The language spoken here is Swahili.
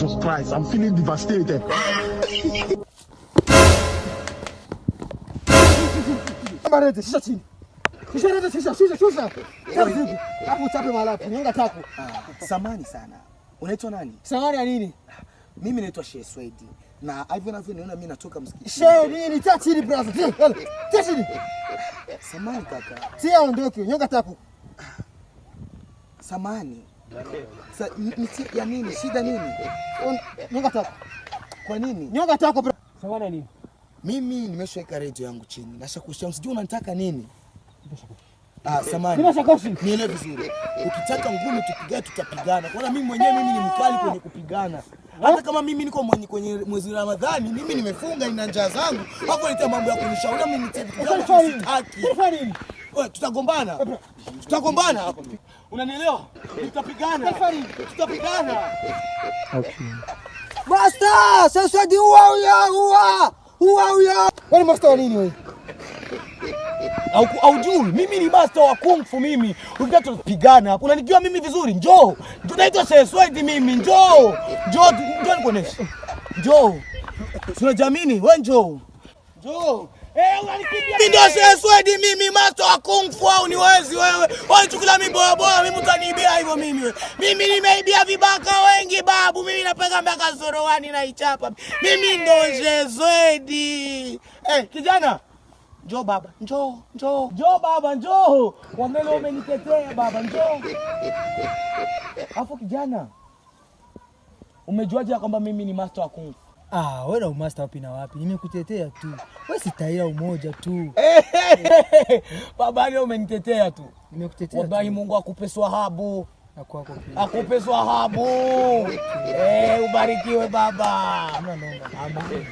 Jesus Christ, I'm feeling devastated. Barete, shusha chini. Shusha rete, shusha, shusha, shusha. Tabu. Hapo chape malapi, nyonga tako. Samani sana. Unaitwa nani? Samani ya nini? Mimi naitwa Sheikh Swedi. Na hivyo unavyoniona mimi natoka msikitini. Shehe nini? Tia chini brother. Tia, tia chini. Samani kaka. Tia ondoke, nyonga tako. Samani. Sa, ya nini? Shida nini? Nyonga tako. Kwa nini? Nyonga tako bro. Samani ya nini? Mimi nimeshaweka radio yangu chini. Nashakushauri, sijui unanitaka nini? Ah, samani. Nimeshakoshi. Nielewe vizuri. Ukitaka ngumi tupigane, tutapigana. Kwanza mimi mwenyewe mimi ni mkali kwenye kupigana. Hata kama mimi niko mwenye kwenye mwezi wa Ramadhani, mimi nimefunga nina njaa zangu. Hapo nitia mambo ya kunishauri mimi nitie vitu vyangu sitaki. Wewe tutagombana. Tutagombana hapo. Unanielewa? Tutapigana. Tutapigana. Master, sasa di uwa uwa. Uwa uya. Wewe master wa nini wewe? Haujui mimi ni master wa kung fu mimi. Ukitaka tupigana hapo. Unanijua mimi vizuri? Njoo. Njoo, naitwa Sheikh Swedi mimi. Njoo. Njoo, njoo nikuoneshe. Njoo. Unajiamini? Wewe njoo. Njoo. Eh, unanikimbia. Mimi ndio Sheikh Swedi mimi, master wa kung fu au niwezi wewe. Wanichukulia mimi bora bora, mimi utaniibia hivyo mimi. Mimi nimeibia vibaka wengi babu. Mimi napeka mpaka sorowani na ichapa. Mimi ndio Sheikh Swedi. Eh, kijana. Njoo baba, njoo, njoo. Njoo baba, njoo. Wamele umenitetea baba, njoo. Alafu kijana, umejuaje kwamba mimi ni master wa kung fu? Ah, wewe na master wapi na wapi? Nimekutetea tu. Wewe si taira umoja tu. Baba leo umenitetea tu. Nimekutetea. Wallahi Mungu akupe swahabu. Na kwako pia. Akupe swahabu. Eh, ubarikiwe baba. Hamna noma. Hamna noma.